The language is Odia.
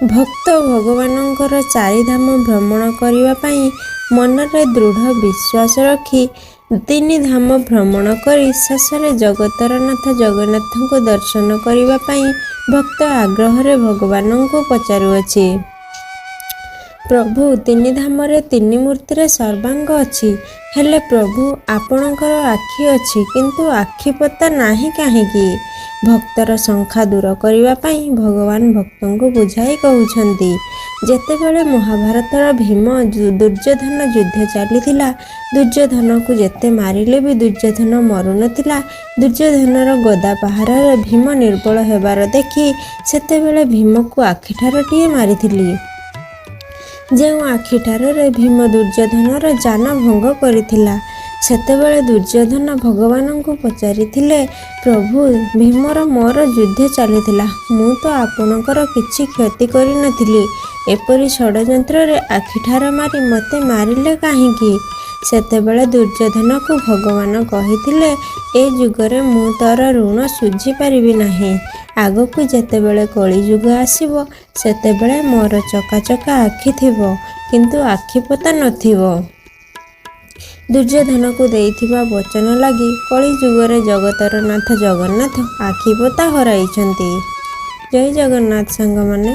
ଭକ୍ତ ଭଗବାନଙ୍କର ଚାରିଧାମ ଭ୍ରମଣ କରିବା ପାଇଁ ମନରେ ଦୃଢ଼ ବିଶ୍ୱାସ ରଖି ତିନି ଧାମ ଭ୍ରମଣ କରି ଶେଷରେ ଜଗତର ନାଥ ଜଗନ୍ନାଥଙ୍କୁ ଦର୍ଶନ କରିବା ପାଇଁ ଭକ୍ତ ଆଗ୍ରହରେ ଭଗବାନଙ୍କୁ ପଚାରୁଅଛି, ପ୍ରଭୁ, ତିନି ଧାମରେ ତିନି ମୂର୍ତ୍ତିରେ ସର୍ବାଙ୍ଗ ଅଛି, ହେଲେ ପ୍ରଭୁ ଆପଣଙ୍କର ଆଖି ଅଛି କିନ୍ତୁ ଆଖିପତା ନାହିଁ କାହିଁକି? ଭକ୍ତର ଶଙ୍କା ଦୂର କରିବା ପାଇଁ ଭଗବାନ ଭକ୍ତଙ୍କୁ ବୁଝାଇ କହୁଛନ୍ତି, ଯେତେବେଳେ ମହାଭାରତର ଭୀମ ଦୁର୍ଯ୍ୟୋଧନ ଯୁଦ୍ଧ ଚାଲିଥିଲା, ଦୁର୍ଯ୍ୟୋଧନକୁ ଯେତେ ମାରିଲେ ବି ଦୁର୍ଯ୍ୟୋଧନ ମରୁନଥିଲା। ଦୁର୍ଯ୍ୟୋଧନର ଗଦା ପାହାରରେ ଭୀମ ନିର୍ବଳ ହେବାର ଦେଖି ସେତେବେଳେ ଭୀମକୁ ଆଖିଠାରଟିଏ ମାରିଥିଲି, ଯେଉଁ ଆଖିଠାରରେ ଭୀମ ଦୁର୍ଯ୍ୟୋଧନର ଯାନ ଭଙ୍ଗ କରିଥିଲା। ସେତେବେଳେ ଦୁର୍ଯ୍ୟୋଧନ ଭଗବାନଙ୍କୁ ପଚାରିଥିଲେ, ପ୍ରଭୁ, ଭୀମର ମୋର ଯୁଦ୍ଧ ଚାଲିଥିଲା, ମୁଁ ତ ଆପଣଙ୍କର କିଛି କ୍ଷତି କରିନଥିଲି, ଏପରି ଷଡ଼ଯନ୍ତ୍ରରେ ଆଖିଠାର ମାରି ମୋତେ ମାରିଲେ କାହିଁକି? ସେତେବେଳେ ଦୁର୍ଯ୍ୟୋଧନକୁ ଭଗବାନ କହିଥିଲେ, ଏ ଯୁଗରେ ମୁଁ ତୋର ଋଣ ଶୁଝି ପାରିବି ନାହିଁ। ଆଗକୁ ଯେତେବେଳେ କଳିଯୁଗ ଆସିବ, ସେତେବେଳେ ମୋର ଚକା ଚକା ଆଖି ଥିବ କିନ୍ତୁ ଆଖିପତା ନଥିବ। ଦୁର୍ଯ୍ୟୋଧନକୁ ଦେଇଥିବା ବଚନ ଲାଗି କଳିଯୁଗରେ ଜଗତର ନାଥ ଜଗନ୍ନାଥ ଆଖିପତା ହରାଇଛନ୍ତି। ଜୟ ଜଗନ୍ନାଥ ସାଙ୍ଗମାନେ।